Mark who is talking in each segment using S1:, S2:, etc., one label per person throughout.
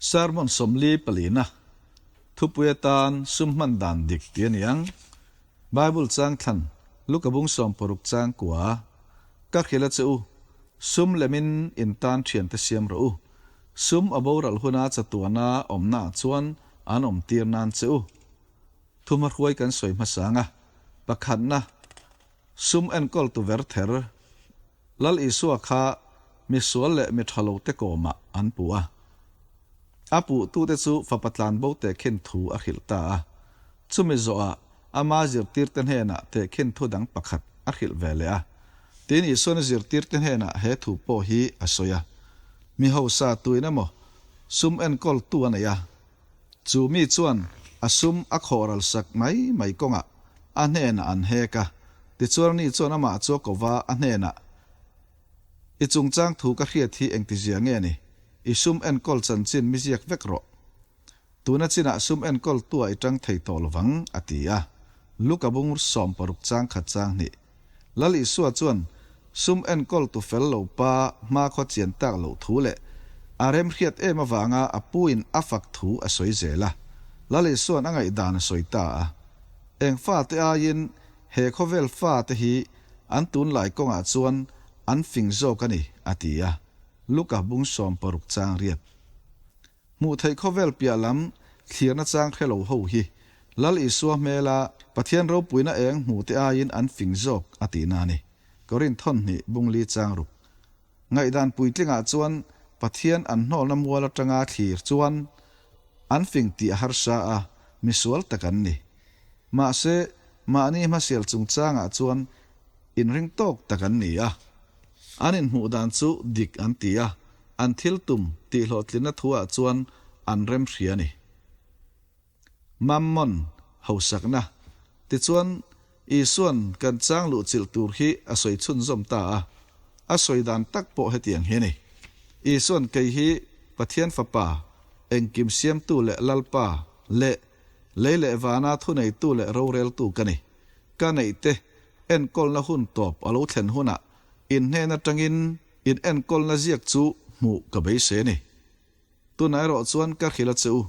S1: Sermon 44-na thupui atan sum hman dan dik tih a ni ang. Bible chang thlan Luka bung 60 chang kua, Ka hrilh a che u, sum lemin in tan thiante siam rawh u. Sum a boral huna chatuana awmnaah chuan an awm tir nan che u. Thumahruai kan sawi hmasa ang a, pakhatna, sum enkawltu verther Lal Isua kha mi sual leh mi tha lo te kawmah an puh a. A puhtute chu fapa tlanbo tehkhin thu a hrilh ta a. Chumi zawhah ama zirtirte hnenah tehkhin thu dang pakhat a hrilh ve leh a. Tin, Isuan a zirtirte hnenah he thu pawh hi a sawi a, Mi hausa tuin emaw sum enkawltu a nei a. Chu mi chuan a sum a khawhral sak mai mai kawngah a hnenah an hek a, tichuan ani chuan amah chu a ko va, a hnenah, I chungchang thu ka hriat hi engtizia nge ni? I sum enkawl chanchin mi ziak vek rawh. Tuna chinah sum enkawl tua i tang thei tawh lovang, a ti a. Luka bung 60 chang khat chang hnih. Lal Isua chuan sum enkawl tu fel lo pa hmakhua chian tak loh thu leh a remhriat em avanga a puin a fak thu a sawi zel a. Lal Isua'n a ngaihdan a sawi ta a. Eng fate aiin he khawvel fate hi an tunlai kawngah chuan an fing zawk a ni, a ti a. Luka bung 60 chang riat. Hmuh theih khawvel piah lam thlirna chang hre lo ho hi Lal Isua hmela Pathian ropuina eng hmu te aiin an fing zawk a tihna a ni. Korinth thawn hnih bung li chang ruk. Ngaihdan puitlingah chuan Pathian an hnawlna mual atanga thlir chuan an fing tih a harsa a, misual tak an ni. Mahse, mahni hmasial chungchangah chuan inring tawk tak an ni a. An inhmuh dan chu dik an ti a, an thil tum tihhlawhtlinna thuah chuan an rem hria a ni. Mammon, hausakna. Tichuan, Isua'n kan chang luhchilh tur hi a sawi chhunzawm ta a. A sawi dan tak pawh hetiang hi a ni. Isua'n kei hi Pathian Fapa, engkim siamtu leh Lalpa, leh lei leh vana thuneitu leh roreltu ka ni. Ka neihte enkawlna hun tawp a lo thlen hunah in hnen atangin in enkawlna ziak chu hmuh ka beisei a ni. Tunah erawh chuan ka hrilh a che u,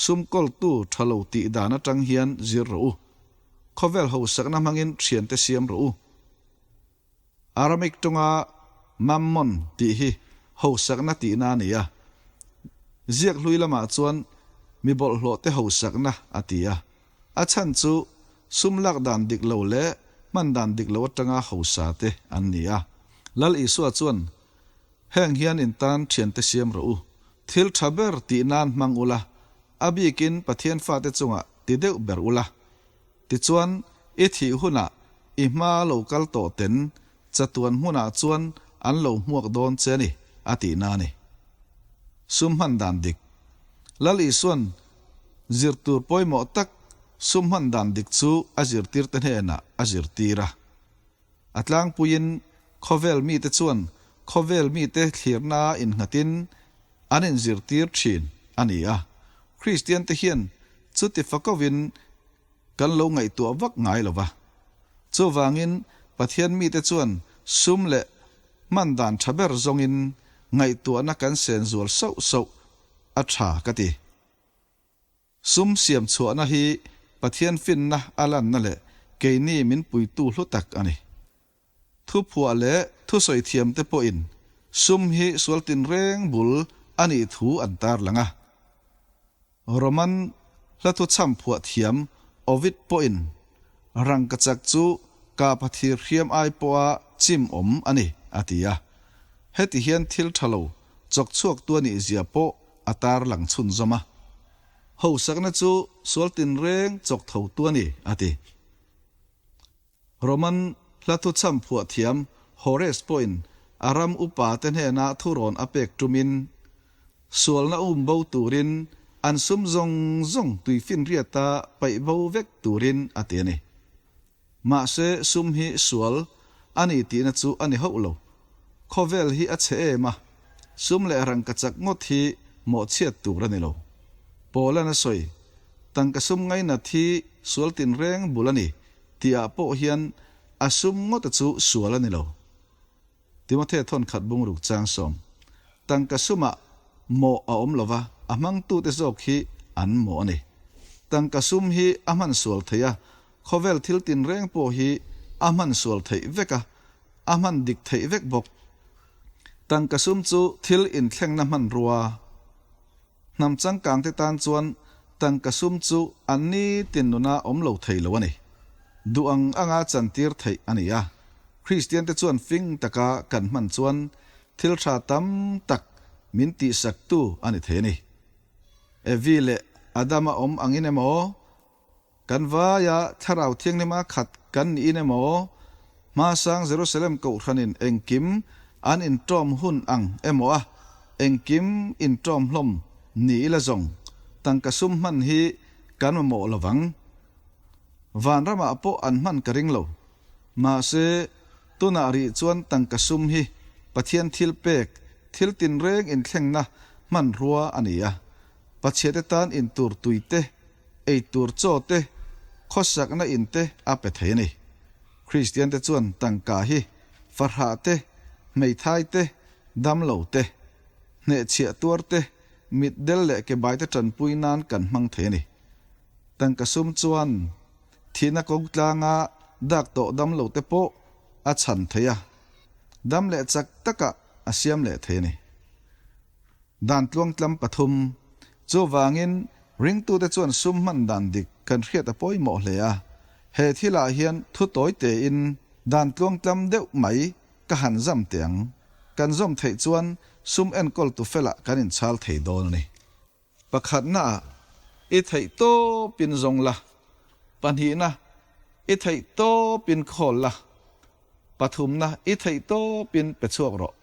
S1: sum kawltu tha lo tih dan atang hian zir rawh u. Khawvel hausakna hmangin thiante siam rawh u. Aramaic tawnga mammon tih hi hausakna tihna a ni a. Ziak hlui lamah chuan mi bawlhhlawhte hausakna a ti a. A chhan chu sum lak dan dik lo leh hman dan dik lo atanga hausa te an ni a. Lal Isua chuan Heng hian in tan thiante siam rawh u. Thil tha ber tih nan hmang ula, a bikin Pathian fate chungah ti deuh ber ula. Tichuan, i thih hunah i hma lo kal tawh ten chatuan hmunah chuan an lo hmuak dawn che a ni, a tihna a ni. Sum hman dan dik. Lal Isua'n zirtur pawimawh tak sum hman dan dik chu a zirtirte hnenah a zirtir a. A tlangpuiin khawvel mite chuan khawvel mite thlirna innghatin an inzirtir thin a ni a. Kristiante hian chuti fakovin kan lo ngaihtuah vak ngai lo va. Chuvangin Pathian mite chuan sum leh hman dan tha ber zawngin ngaihtuahna kan sen zual sauh sauh a tha ka ti. Sum siam chhuahna hi Pathian finna a lanna leh keini min puitu hlu tak a ni. Thuphuah leh thusawi thiamte pawhin sum hi sual tinreng bul a nih thu an tarlang a. Roman hlathu chham phuah thiam Ovid pawhin rangkachak chu kahpa thir hriam ai pawha chim awm a ni a ti a. Heti hian thil tha lo chawk chhuaktu a nih zia pawh a tarlang chhunzawm a. Hausakna chu sual tinreng chawk thotu a ni, a ti. Roman hlathu chham phuah thiam Horace pawhin a ram upa te hnena thurawn a pek tumin, sualna um bo turin an sum zawng zawng tuifinriata paih bo vek turin a ti a ni. Mahse sum hi sual a ni tihna chu a ni hauh lo. Khawvel hi a chhe em a, sum leh rangkachak ngawt hi mawhchhiat tur a ni lo. Paula'n a sawi, Tangka sum ngainat hi sual tinreng bul a ni tihah pawh hian a sum ngawta chu sual a ni lo. Timothea thawn khat bungruk chang sawm. Tangka sumah. mawh a awm lova, a hmangtute zawk hi an mawh a ni. Tangka sum hi a hman sual theih a, khawvel thil tinreng pawh hi a hman sual theih vek a, a hman dik theih vek bawk. Tangka sum chu thil inthlengna hmanrua. Hnam changkangte tan chuan tangka sum chu an nitin nuna awm lo thei lo a ni. Duh ang anga chantir theih a ni a. Kristiante chuan fing taka kan hman chuan thil tha tam tak min tihsaktu a ni thei a ni. Evi leh Adama awm angin emaw, Kan vaia Thlarau Thianghlima khat kan niin emaw, hmasang Jerusalem Kohhranin engkim an inṭawm hun ang emaw a engkim inṭawm hlawm ni ila zawng tangka sum hman hi kan mamawh lo vang. Vanramah pawh an hman ka ring lo. Mahse, tunah rih chuan tangka sum hi Pathian thil pek, thil tinreng inthlengna hmanrua a ni a. Pachhiate tan intur tui te, ei tur chaw te, khawsakna in te a pe thei a ni. Kristian te chuan tangka hi fahrah te, hmeithai te, damlo te, hnehchhiah tuar te, mitdel leh kebai te tanpui nan kan hmang thei a ni. Tangka sum chuan thihna kawng tlanga dak tawh damlo te pawh a chhan thei a, dam leh chak takah a siam leh thei a ni. Dan tluangtlam pathum. Chuvangin, ringtute chuan sum hman dan dik kan hriat a pawimawh hle a. He thilah hian thu tawi tein dan tluangtlam deuh mai ka han zam teh ang. Kan zawm theih chuan sum enkawltu felah kan inchhal thei dawn a ni. Pakhatnaah, i theih tawpin zawng la. Pahnihna, i theih tawpin khawl la. Pathumna, i theih tawpin pe chhuak rawh.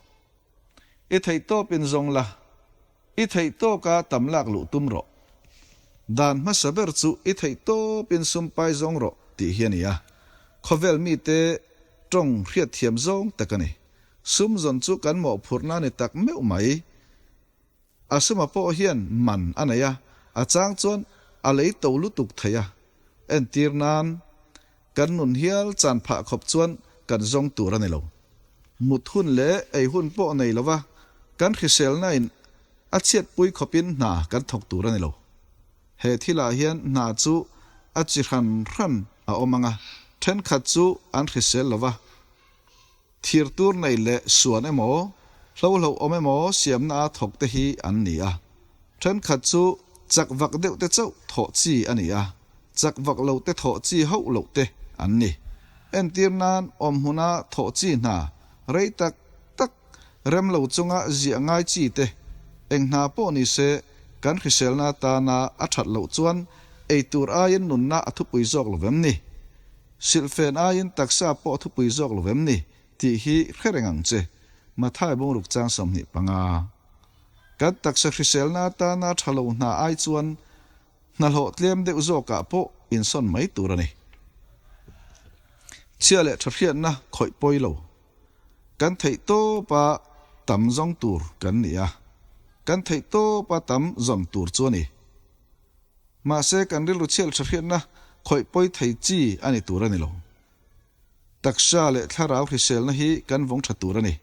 S1: I theih tawpin zawng la, i theih tawka tam lak luh tum rawh. Dan hmasa ber chu i theih tawpin sum pai zawng rawh tih hi a ni a, khawvel mite tawng hriatthiam zawng tak a ni. Sum zawn chu kan mawhphurhna a ni tak meuh mai. A suma pawh hian man a nei a, a chang chuan a lei to lutuk thei a. Entir nan, kan nun hial chan phah khawp chuan kan zawng tur a ni lo. Mut hun leh ei hun pawh nei lova kan hriselnain a chhiatpui khawpin hna kan thawk tur a ni lo. He thilah hian hna chu a chi hran hran a awm ang a, thenkhat chu an hrisel lova, Thir tur nei leh suan emaw, hlohloh awm emaw siamna a thawk te hi an ni a. Thenkhat chu chak vak deuh te chauh thawh chi a ni a, chak vak lo te thawh chi hauh loh te an ni. Entir nan awm hmuna thawh chi hna rei tak tak rem lo chunga ziah ngai chi te, eng hna pawh ni se kan hriselna atana a that loh chuan ei tur aiin nunna a thupui zawk lo vem ni? Silhfen aiin taksa pawh thupui zawk lo vem ni tih hi hre reng ang che, Mathai bungruk chang 25. Kan taksa hriselna atana tha lo hna ai chuan hnahlawh tlem deuh zawkah pawh insawn mai tur a ni. Chhia leh tha hriatna khawih pawi lo. Kan theih tawpa tam zawng tur kan ni a, kan theih tawpa tam zawn tur chu a ni. Mahse, kan rilru chhiat tha hriatna khawih pawi thei chi a ni tur a ni lo. Taksa leh thlarau hriselna hi kan vawng tha tur a ni.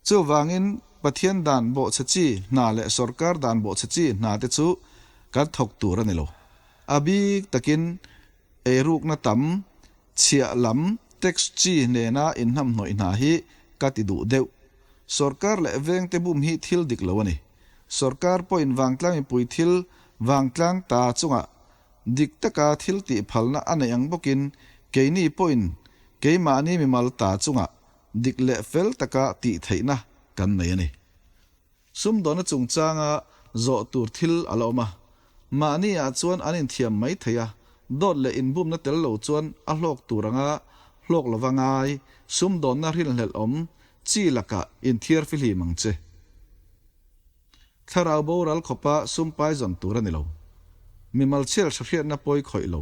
S1: Chuvangin, Pathian dan bawhchhe chi hna leh sawrkar dan bawhchhe chi hna te chu kan thawk tur a ni lo. A bik takin eirukna tam, chhiah lam, tax chi nena inhnamhnawih hna hi ka ti duh deuh. Sawrkar leh vengte bum hi thil dik lo a ni. Sawrkar pawhin vangtlang mipui thil vangtlang ta chungah dik taka thil tih phalna a neih ang bawkin keini pawhin keimahni mimal ta chungah dik leh fel taka tih theihna kan nei a ni. Sumdawna chungchanga zawh tur thil a la awm a, mahni ah chuan an inthiam mai thei a, dawt leh inbumna tel lo chuan a hlawk tur anga hlawk lova ngai sumdawnna rinhlelh awm chi lakah inthiar fihlim ang che. Thlarau boral khawpa sum pai zawn tur a ni lo. Mimal chhial hre hriatna pawi khawih lo.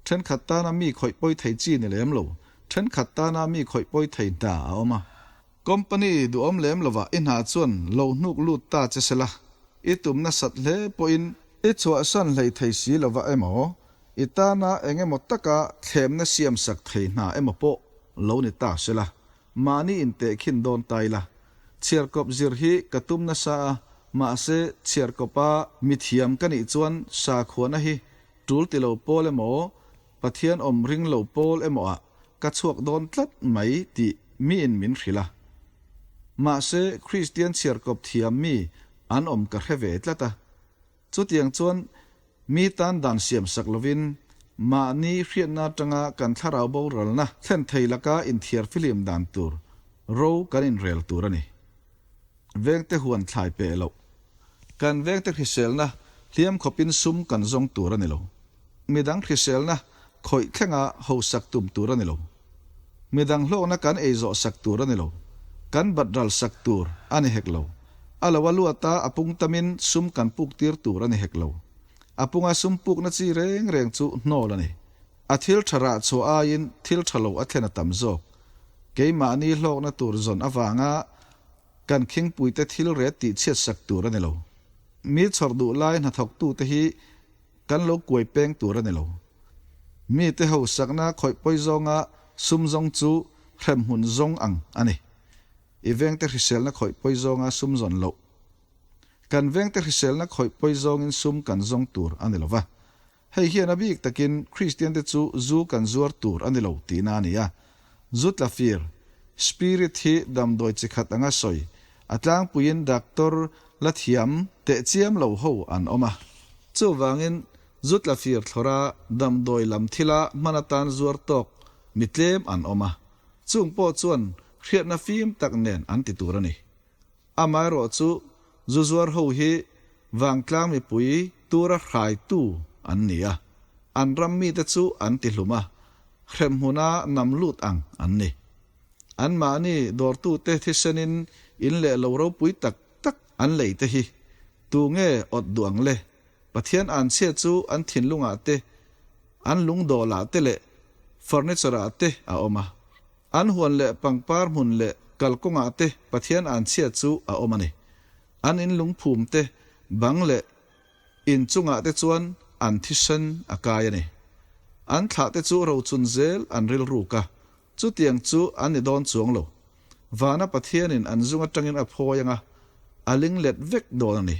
S1: Thenkhat tana mi khawih pawi thei chi ni lem lo, thenkhat tana mi khawih pawi thei hna a awm a. Company duhawm lem lovah i hna chuan lo hnuk lut ta che sela, i tum nasat hle pawhin i chhuahsan hlei thei si lova emaw, i tana eng emaw taka thlemna siamsak thei hna emaw pawh lo ni ta sela, Mahni intehkhin dawn ta ila. Chhiarkawp zir hi ka tum nasa a. Mahse, chhiarkawpa mithiam ka nih chuan sakhuana hi tul ti lo pawl emaw, Pathian awm ring lo pawl emaw ah ka chhuak dawn tlat mai tih miin min hrilh a. Mahse, Kristian chhiarkawp thiam mi an awm ka hre ve tlat a. Chutiang chuan mi tan dan siam sak lovin mahni hriatna atanga kan thlarau boralna thlen thei laka inthiar fihlim dan tur ro kan inrel tur a ni. Vengte huan thlai peh loh. Kan vengte hriselna hliam khawpin sum kan zawng tur a ni lo. Midang hriselna khawih thlenga hosak tum tur a ni lo. Midang hlawkna kan ei zawh sak tur a ni lo. Kan bat ral sak tur a ni hek lo. A lo a luat a, a pung tamin sum kan puk tir tur a ni hek lo. A punga sum pukna chi reng reng chu hnawl a ni. A thil tha rah chhuah aiin thil tha lo a thlen a tam zawk. Keimahni hlawkna tur zawn avanga kan khingpuite thil ret tih chhiat sak tur a ni lo. Mi chhawr duh lai hnathawktute hi Kan lo kuai peng tur a ni lo. Mite hausakna khawih pawi zawnga sum zawng chu hremhmun zawng ang a ni. I vengte hriselna khawih pawi zawnga sum zawn loh. Kan vengte hriselna khawih pawi zawngin sum kan zawng tur a ni lo va. Hei hian a bik takin Kristiante chu zu kan zuar tur a ni lo tihna a ni a. Zu tla fir, spirit, hi damdawi chi khat anga sawi, a tlangpuiin doctor la thiam tehchiam lo ho an awm a. Chuvangin, zu tla fir thlawra damdawi lam thila hman atan zuar tawk mi tlem an awm a, chung pawh chuan hriatna fim tak nen an ti tur a ni. Amaherawh chu zu zuar ho hi vangtlang mipui tura hraitu an ni a, an ram mite chu an ti hlum a, hremhmuna nam lut ang an ni. Anmahni dawrtute thisenin in leh lo ropui tak tak an lei te hi tu nge awt duh ang le? Pathian anchhia chu an thinlungah te, an lungdawlah te leh furniture-ah te a awm a. An huan leh pangpar hmun leh kalkawngah te Pathian anchhia chu a awm a ni. An in lungphum te, bang leh in chungah te chuan an thisen a kai a ni. An thlah te chu rochun zel an rilruk a, Chutiang chu an ni dawn chuang lo. Vana Pathianin an zung atangin a phawi anga, a ling let vek dawn a ni.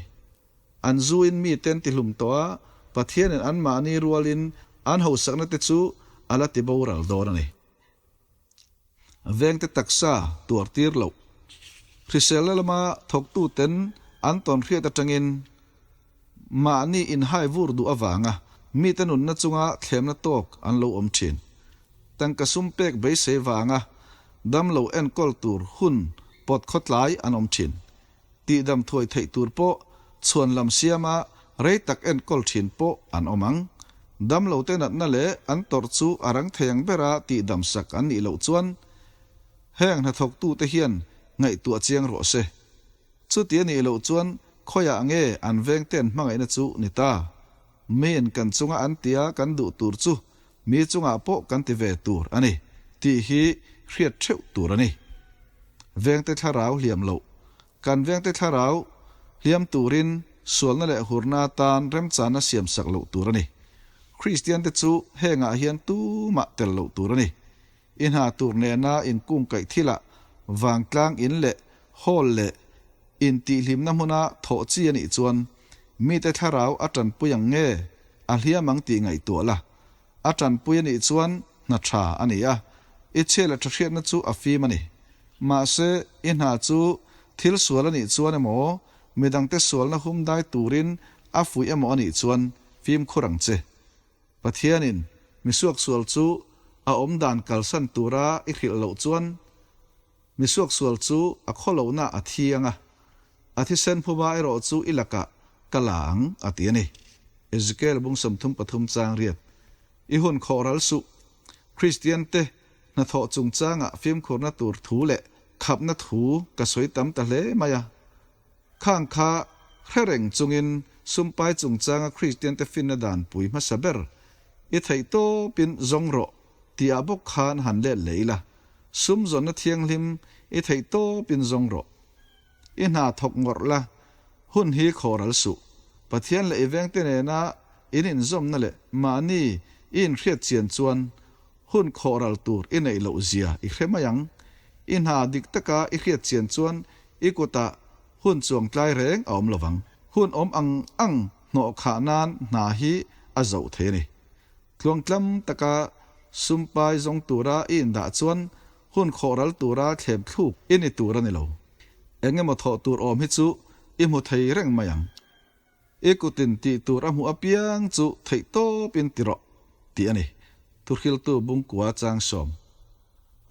S1: An zuin miten ti hlum tawh a, Pathianin anmahni rualin an hausakna te chu a la ti boral dawn a ni. Vengte taksa tuar tir loh. Hriselna lama thawktuten an tawn hriat atangin Mahni inhai vur duh avanga mite nunna chunga thlemna tawk an lo awm thin. Tangka sum pek beisei vanga damlo enkawl tur hun pawt khawtlai an awm thin. Tihdam thuai theih tur pawh chhuan lam siama rei tak enkawl thin pawh an awm ang. Damlote natna leh an tawrh chu a rang thei ang bera tihdam sak an nih loh chuan heng hnathawktute hian ngaihtuah chiang rawh se. Chuti a nih loh chuan Khawiah nge an vengte'n hmangaihna chu ni ta? Miin kan chunga an tia kan duh tur chu mi chungah pawh kan ti ve tur a ni tih hi hriat theuh tur a ni. Vengte thlarau hliam loh. Kan vengte thlarau hliam turin sualna leh hurna atan remchanna siam sak loh tur a ni. Kristiante chu hengah hian tumah tel loh tur a ni. I hna tur nena inkungkaih thilah vangtlang in leh hall leh Intihhlimna hmuna thawh chi a nih chuan mite thlarau a tanpui ang nge a hliam ang tih ngaihtuah la. A tanpui a nih chuan hna tha a ni a, i chhia leh tha hriatna chu a fim a ni. Mahse, i hna chu thil sual a nih chuan emaw, midangte sualna hum dai turin a fuih emaw a nih chuan fimkhur ang che. Pathianin misuaksual chu a awmdan kalsan tura i hrilh loh chuan Misuaksual chu a khawlohna a thi ang a, a thisen phuba erawh chu i lakah ka la ang, a ti a ni. Ezekiel bung 33 chang riat. I hun khawh ral suh. Kristiante hnathawh chungchangah fimkhurna tur thu leh khapna thu ka sawi tam ta hle mai a. Khang kha hre reng chungin sumpai chungchanga Kristiante finna danpui hmasa ber i theih tawpin zawng rawh tihah bawk khan han let leh ila. Sum zawnna thianghlim i theih tawpin zawng rawh. I hna thawk ngawrh la, hun hi khawral suh. Pathian leh i vengte nena in inzawmna leh mahni i inhriat chian chuan hun khawhral tur i neih loh zia i hre mai ang. I hna dik taka i hriat chian chuan i kutah. Hun chuang tlai reng a awm lovang. Hun awm ang ang hnawh khah nan hna hi a zoh thei a ni. Tluangtlam taka sumpai zawng tura i indah chuan hun khawhral tura thlem thluk i ni tur a ni lo. Eng emaw thawh tur awm hi chu i hmu thei reng mai ang. I kutin tih tur a hmuh apiang chu theih tawpin ti rawh, tih a ni. Thuhriltu Bungkua Changsawm.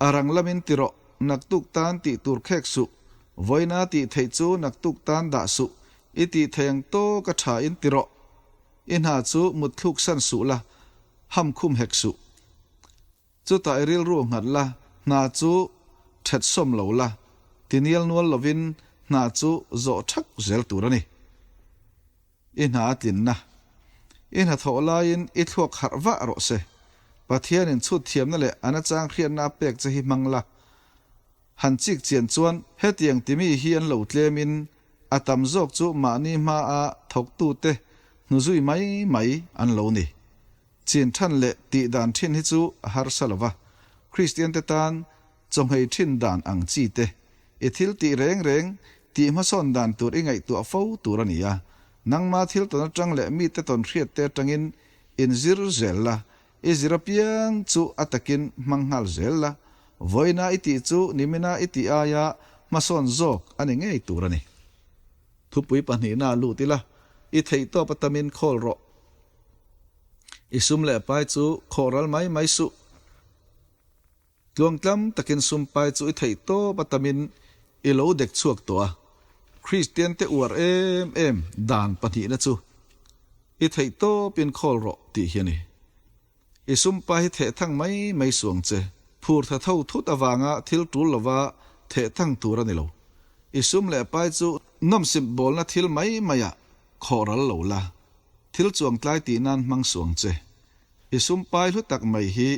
S1: A rang lamin ti rawh, naktuk tan tih tur khek suh, vawiina tih theih chu naktuk tan dah suh, i tih thei ang tawk a tha in ti rawh. I hna chu mutthluk san suh la, ham khum hek suh. Chutah i rilru nghat la, hna chu that sawm lo la, ti nial nual lovin hna chu zawh thak zel tur a ni. I hna a tlinna. I hnathawh laiin i thluak harh vah rawh se. Pathianin chhut thiamna leh a nachang hriatna a pek che hi hmang la. Han chik chian chuan hetiang timi hi an lo tlemin a tam zawk chu mahni hmaa thawktute hnuzui mai mai an lo ni. Chin than leh tih dan thin hi chu a harsa lo va, Kristiante tan chawhmei thin dan ang chi te, i thil tih reng reng tih hmasawn dan tur i ngaihtuah fo tur a ni a. Nangma thil tawn atang leh mite tawn hriat te atangin inzir zel la, i zir apiang chu a takin hmang nghal zel la, vawiina i tih chu nimina i tih aia hmasawn zawk a ni ngei tur a ni. Thupui pahnihna lut ila, i theihtawp atamin khawl rawh. I sum leh pai chu khawh ral mai mai suh. Tluangtlam takin sum pai chu i theih tawp a tamin i lo dek chhuak tawh a. Kristian te uar em em dan pahnihna chu i theih tawpin khawl rawh tih hi a ni. I sum pai hi theh thang mai mai suh ang che. Phur tha tho thut avanga thil tul lova theh thang tur a ni lo. I sum leh pai chu nawmsip bawlna thil mai maiah khawh ral lo la. Thil chuangtlai tih nan hmang suh ang che. I sum pai hlu tak mai hi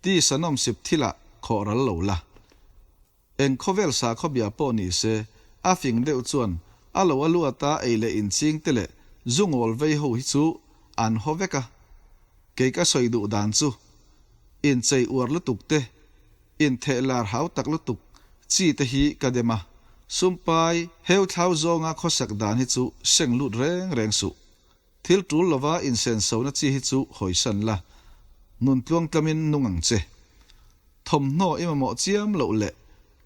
S1: tisa nawmsip thilah khawh ral lo la. Eng khawvel sakhaw bia pawh ni se, a fing deuh chuan a lo a luata ei leh inching te leh zu ngawl vei ho hi chu an haw vek a. Kei ka sawi duh dan chu, inchei uar lutuk te, Intheh lar hau tak lutuk chi te hi ka dem a, sumpai heu thlau zawnga khawsak dan hi chu seng lut reng reng suh. Thil tul lova insensona chi hi chu hawisan la, nun tluangtlamin nung ang che. Thawmhnaw i mamawh chiam loh leh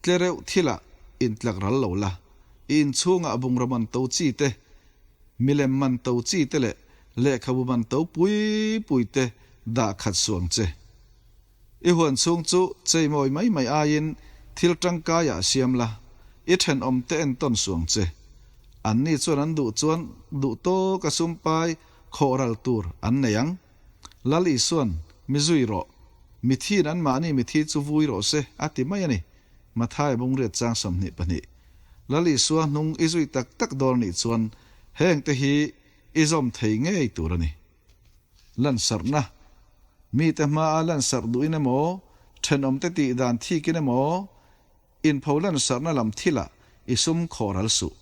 S1: tle reuh thilah intlak ral lo la, i inchhungah bungraw man to chi te, milem man to chi te leh lehkhabu man to pui pui te dah khat suh ang che. I huan chhung chu cheimawi mai mai aiin thil tangkaiah siam la, i thenawmte entawn suh ang che. Anni chuan an duh chuan duh tawka sumpai khawh ral tur an nei ang. Lal Isuan, Mi zui rawh, mithiin anmahni mithi chu vui rawh se, a ti mai a ni. Mathaia bungriat chang 22. Lal Isua hnung i zui tak tak dawn nih chuan hengte hi i zawm thei ngei tur a ni. Lansarhna, Mite hmaa lansarh duhin emaw, thenawmte tih dan thikin emaw, inpho lansarhna lam thilah i sum khawh ral suh.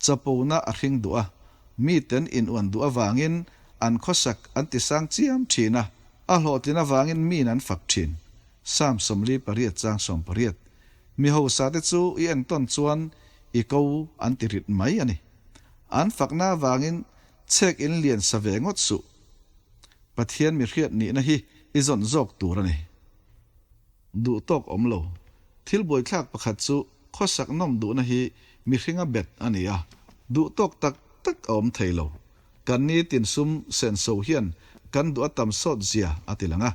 S1: Chapona a hring duh a, miten inuan duh avangin an khawsak an tisang chiam thin a, a hlawhtlin avangin miin an fak thin. Psalm 48 chang 18. Mi hosate chu i entawn chuan i ko an ti rit mai a ni. An fakna avangin Chhek in lian sa ve ngawt suh. Pathian mi hriat nihna hi i zawn zawk tur a ni. Duh tawk awm lo. Thil buaithlak pakhat chu khawsak nawm duhna hi mihringa bet a ni a, duh tawk tak tak a awm thei lo. Kan ni tin sum senso hian kan duh a tam sawt zia a ti lang a.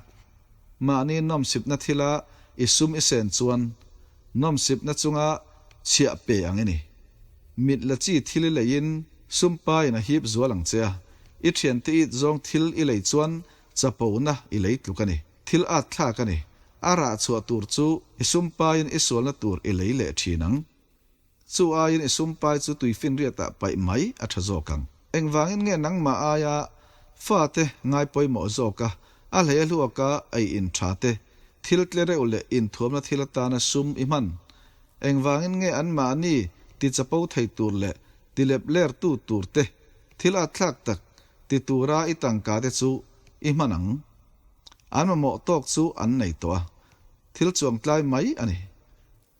S1: Mahni nawmsipna thila i sum i sen chuan nawmsipna chunga chhiah pe ang i ni. Mit la chi thil i leiin sumpaiin a hip zual ang che a, i thiante it zawng thil i lei chuan chapona i lei tluk a ni. Thil at thlak a ni. A rah chhuah tur chu i sumpaiin i sualna tur i lei leh thin ang. Chu aiin i sumpai chu tuifinriatah paih mai a tha zawk ang. Engvangin nge nangmah aia fate ngai pawimawh zawka a hlei a hluaka ei in tha te, thil tle reuh leh inthuamna thil atana sum i hman? Engvangin nge anmahni ti chapo thei tur leh ti lep ler tu tur te thil at thlak tak ti tura i tangka te chu i hman ang? An mamawh tawk chu an nei tawh a, thil chuangtlai mai a ni.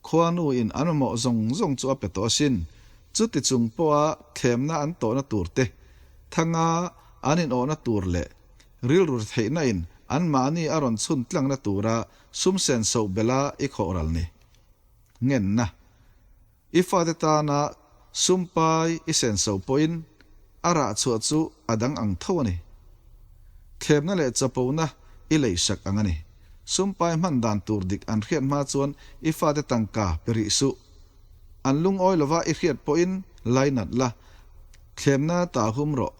S1: Khuanu in an mamawh zawng zawng chu a pe tawh asin. Chuti chung pawha thlemna an tawhna tur te, thanga an inawhna tur leh rilru theihna in anmahni a rawn chhun tlangna tura sum senso bela i khawhral ni. Ngenna. I fate tana sum pai i senso pawhin a rah chhuah chu a dang ang tho a ni. Thlemna leh chapona i leisak ang a ni. Sum pai hman dan tur dik an hriat hma chuan i fate tangka pe rih suh. An lungawi lova i hriat pawhin lainat la, thlemna ta hum rawh.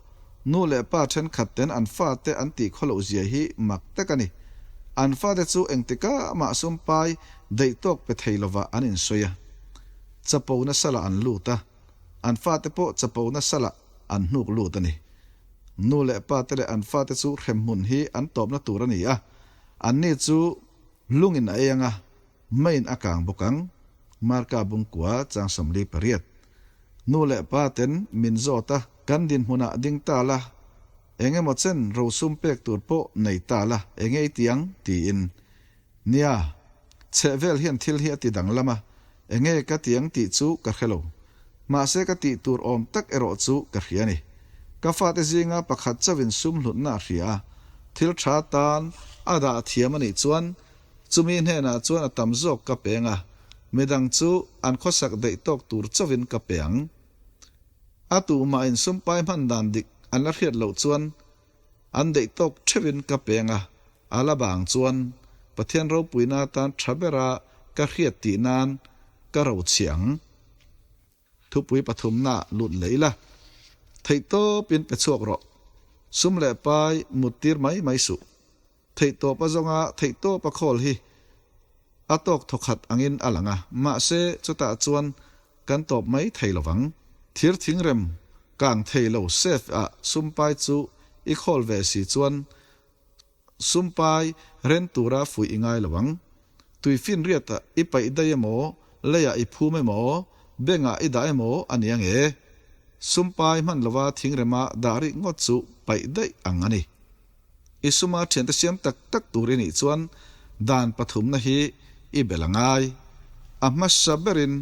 S1: Nu leh pa thenkhat ten an fate an tih khawloh zia hi mak tak a ni. An fate chu engtikah mah sum pai daih tawk pe thei lova an insawi a. Chapo nasa lah an lut a, an fate pawh chapo nasa lah an hnuk lut a ni. Nu leh pa te leh an fate chu hremhmun hi an tawpna tur a ni a, anni chu lungin a ei ang a, meiin a kang bawk ang. Marka Bungkua chang 48. Nu leh pa ten min zawt a, kan dinhmunah ding ta la, eng emaw chen rosum pek tur pawh nei ta la, enge i ti ang? tiin. Nia, chhehvel hian thil hi a ti danglam a, enge ka ti ang tih chu ka hre lo. Mahse ka tih tur awm tak erawh chu ka hria a ni. Ka fate zinga pakhat chauhin sum hlutna a hria a, thil tha tan a dah thiam a nih chuan chumi hnenah chuan a tam zawk ka peng a, midang chu an khawsak daih tawk tur chauhin ka pe ang. A tuhmahin sumpai hman dan dik an la hriat loh chuan An deih tawk theuhin ka peng a, a la bang chuan Pathian ropuina atan tha bera ka hriat tih nan ka ro chhiah ang. Thupui pathumna lut leh ila, theihtawpin pe chhuak rawh. Sum leh pai mut tir mai mai suh. Theihtawp a zawnga theihtawp a khawl hi a tawk thawkhat angin a lang a, mahse chutah chuan kan tawp mai thei lovang. Thir thingrem kang thei lo safe ah sumpai chu i khawl ve si chuan sumpai ren tura fuih i ngai lo ang. Tuifinriat ah i paih daih emaw, leiah i phum emaw, bengah i dah emaw a ni ang e. Sumpai hman lova thingrema dah rik ngawt chu paih daih ang a ni. I suma thiante siam tak tak tur i nih chuan dan pathumna hi i bel a ngai. A hmasa berin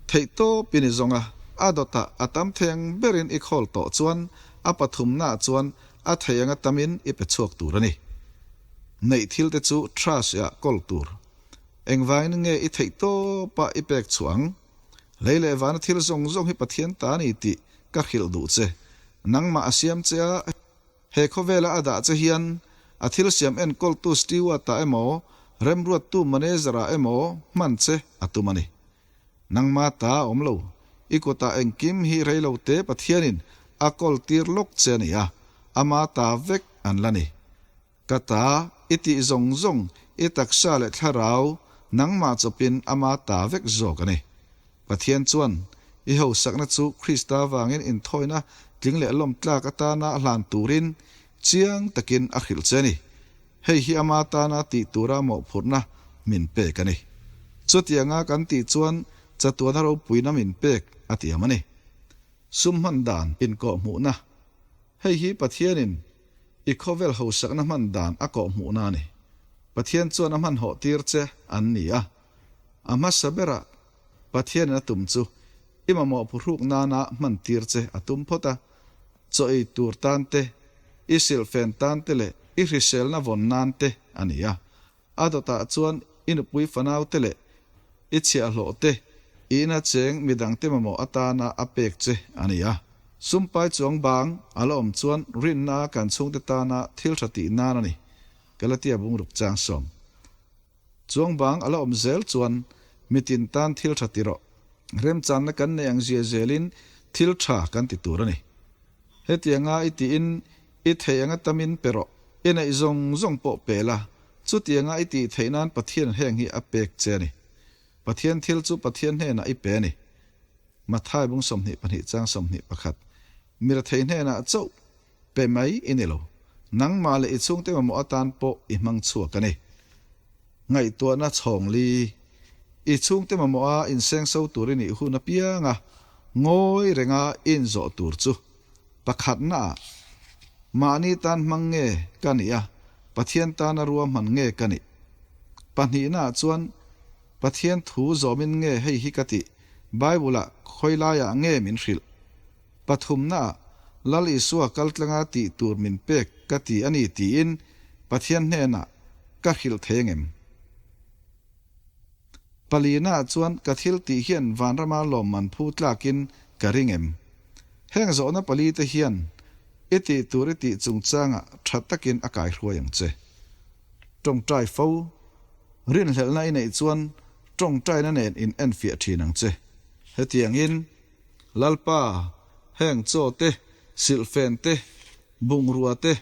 S1: theihtawpin i zawng a, a dawtah a tam thei ang berin i khawl tawh chuan a pathumnaah chuan a thei anga tamin i pe chhuak tur a ni. Neih thilte chu trash-ah kawl tur. Engvangin nge i theihtawpa i pek chhuah ang? Lei leh vana thil zawng zawng hi Pathian ta a ni tih ka hrilh duh che. Nangmah a siam che a. He khawvela a dah che hian a thil siam enkawltu steward-ah emaw, remruattu manager-ah emaw hman che a tum a ni. Nangma ta a awm lo, i kutah engkim hi reilote Pathianin a kawl tir lawk che a ni a, ama ta vek an la ni. Ka ta i tih zawng zawng i taksa leh thlarau nangmah chawpin ama ta vek zawk a ni. Pathian chuan i hausakna chu Krista vangin inthawina tling leh lawm tlak atana a hlan turin chiang takin a hrilh che a ni. Hei hi ama tana tih tura mawhphurhna min pek a ni. Chutianga kan tih chuan chatuana ropuina min pek a tiam a ni. Sum hman dan inkawhhmuhna Hei hi Pathianin i khawvel hausakna hman dan a kawhhmuhna a ni. Pathian chuan a hmanhawh tir che an ni a. A hmasa berah Pathianin a tum chu i mamawh phuhruk nana hman tir che a tum phawt a, chaw ei tur tan te, i silhfen tan te leh i hriselna vawn nan te a ni a. A dawtah chuan i nupui fanau te leh i chhiahhlawh te i ina cheng midangte mamawh atana a pek che a ni a. Sumpai chuang bang a la awm chuan rinna kan chhungte tana thil tha tih nan a ni, Galatia bungruk chang sawm. Chuang bang a la awm zel chuan mitin tan thil tha ti rawh. Remchanna kan nei ang zia zelin thil tha kan ti tur a ni. Hetianga i tiin i theih anga tamin pe rawh. I neih zawng zawng pawh pe la, chutianga i tih theih nan Pathian heng hi a pek che a ni. Pathian thil chu Pathian hnenah i pe a ni. Mathai bung 22 chang 21 Mi rethei hnenah chauh pe mai i ni lo. Nangmah leh i chhungte mamawh atan pawh i hmang chhuak a ni. Ngaihtuahna chhawng li, I chhungte mamawha insengso tur i nih hun apianga ngawi renga i inzawh tur chu pakhatnaah mahni tan hmang nge ka nih a, Pathian tana ruahman nge ka nih? Pahnihnaah chuan Pathian thu zawmin nge hei hi ka tih? Bible-ah khawi laiah nge min hrilh? Pathumnaah, Lal Isua kaltlanga tih tur min pek ka ti a ni tiin Pathian hnenah ka hrilh thei angem? Palinaah chuan ka thil tih hian vanrama lawmman phu tlakin ka ring em? Heng zawhna palite hian i tih tur i tih chungchangah tha takin a kaihruai ang che. Tawngtai fo, rinhlelhna i neih chuan tawngtaina nen in enfiah thin ang che. Hetiangin, Lalpa, heng chaw te, silhfen te, bungrua te,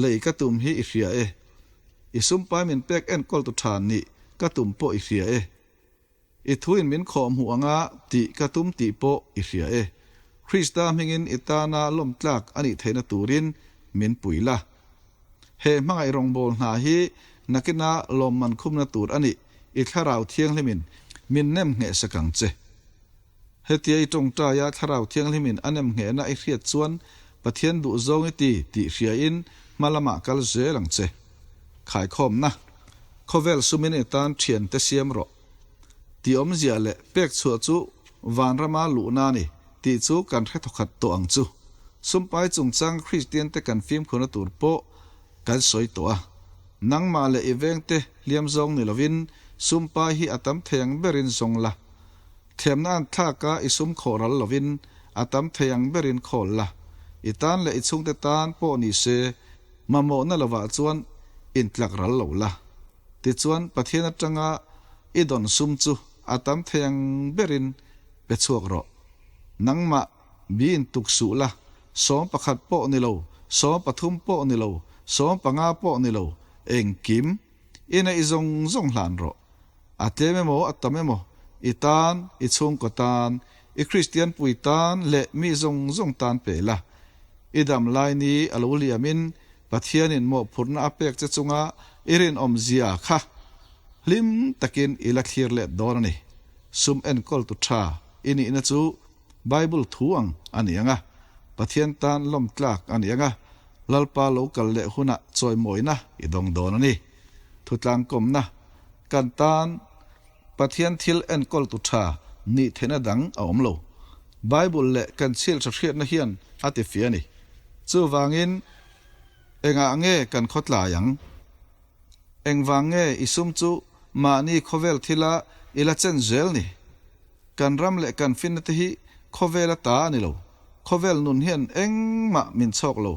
S1: lei ka tum hi i hria e. I sumpai min pek enkawl tu tha nih ka tum pawh i hria e. I thuin min khawh hmuh anga tih ka tum tih pawh i hria e. Krista hmingin i tana lawm tlak a nih theihna turin min pui la. He hmangaih rawngbâwl hna hi nakina lawmman khumna tur a nih i Thlarau Thianghlimin min nem ngheh sak ang che. Hetia i tawngtaia Thlarau Thianghlimin a nem nghehna i hriat chuan Pathian duh zawng i ti tih hriain hma lamah kal zel ang che. Khaikhawmna, Khawvel sumin i tan thiante siam rawh. Tih awmzia leh pek chhuah chu vanrama luhna a ni tih chu kan hre thawkhat tawh ang chu. Sumpai chungchang Kristiante kan fimkhurna tur pawh kan sawi tawh a. Nangmah leh i vengte hliam zawng ni lovin sumpai hi a tam thei ang berin zawng la. Thiamna an thlak a i sum khawh ral lovin a tam thei ang berin khawl la. I tan leh i chhungte tan pawh ni se mamawhna lovah chuan intlak ral lo la. Tichuan Pathian atanga i dawn sum chu a tam thei ang berin pe chhuak rawh. Nangmah biin tuk suh la, 11 pawh ni lo, 13 pawh ni lo, 15 pawh ni lo, engkim i neih zawng zawng hlan rawh. A tlem emaw a tam emaw, i tan, i chhungkaw tan, i Kristian pui tan leh mi zawng zawng tan pe la. I dam lai ni a lo liamin Pathianin mawhphurhna a pek che chunga i rinawm zia kha hlim takin i la thlir let dawn a ni. Sum enkawltu tha i nihna chu Bible thu ang a ni ang a, Pathian tan lawm tlak a ni ang a, Lalpa lo kal leh hunah chawimawina i dawng dawn a ni. Thutlangkawmna kan tan Pathian thil enkawltu tha nih theihna dang a awm lo. Bible leh kan chhil tha hriatna hian a ti fia a ni. Chuvangin, engah nge kan khawtlai ang? Engvang nge i sum chu mahni khawvel thila i la chen zel ni? Kan ram leh kan finna te hi khawvela ta a ni lo. Khawvel nun hian engmah min chhawk lo.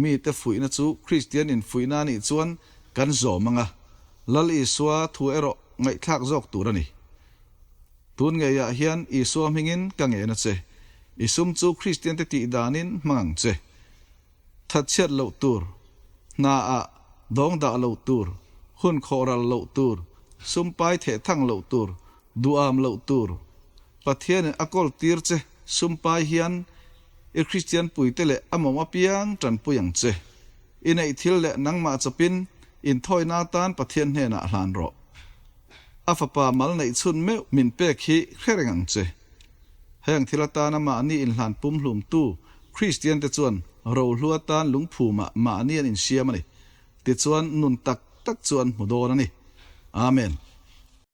S1: Mite fuihna chu Kristian infuihna a nih chuan kan zawm ang a. Lal Isua thu erawh ngaihthlak zawk tur a ni. Tun ngeiah hian Isua hmingin ka ngen a che. I sum chu Kristiante tih danin hmang ang che. Thatchhiat loh tur, hnaah dawng dah loh tur, hun khawh ral loh tur, sum pai theh thang loh tur, duham loh tur. Pathianin a kawl tir che sum pai hian i Kristian puite leh a mawm apiang tanpui ang che. I neih thil leh nangmah chawpin inthawina atan Pathian hnenah hlan rawh. A fapa mal neih chhun meuh min pek hi hre reng ang che. Heng thil atana mahni inhlan pumhlumtu Kristiante chuan rohlu atan lungphumah mahni an insiam a ni. Tichuan nun tak tak chu an hmu dawn a ni. Amen.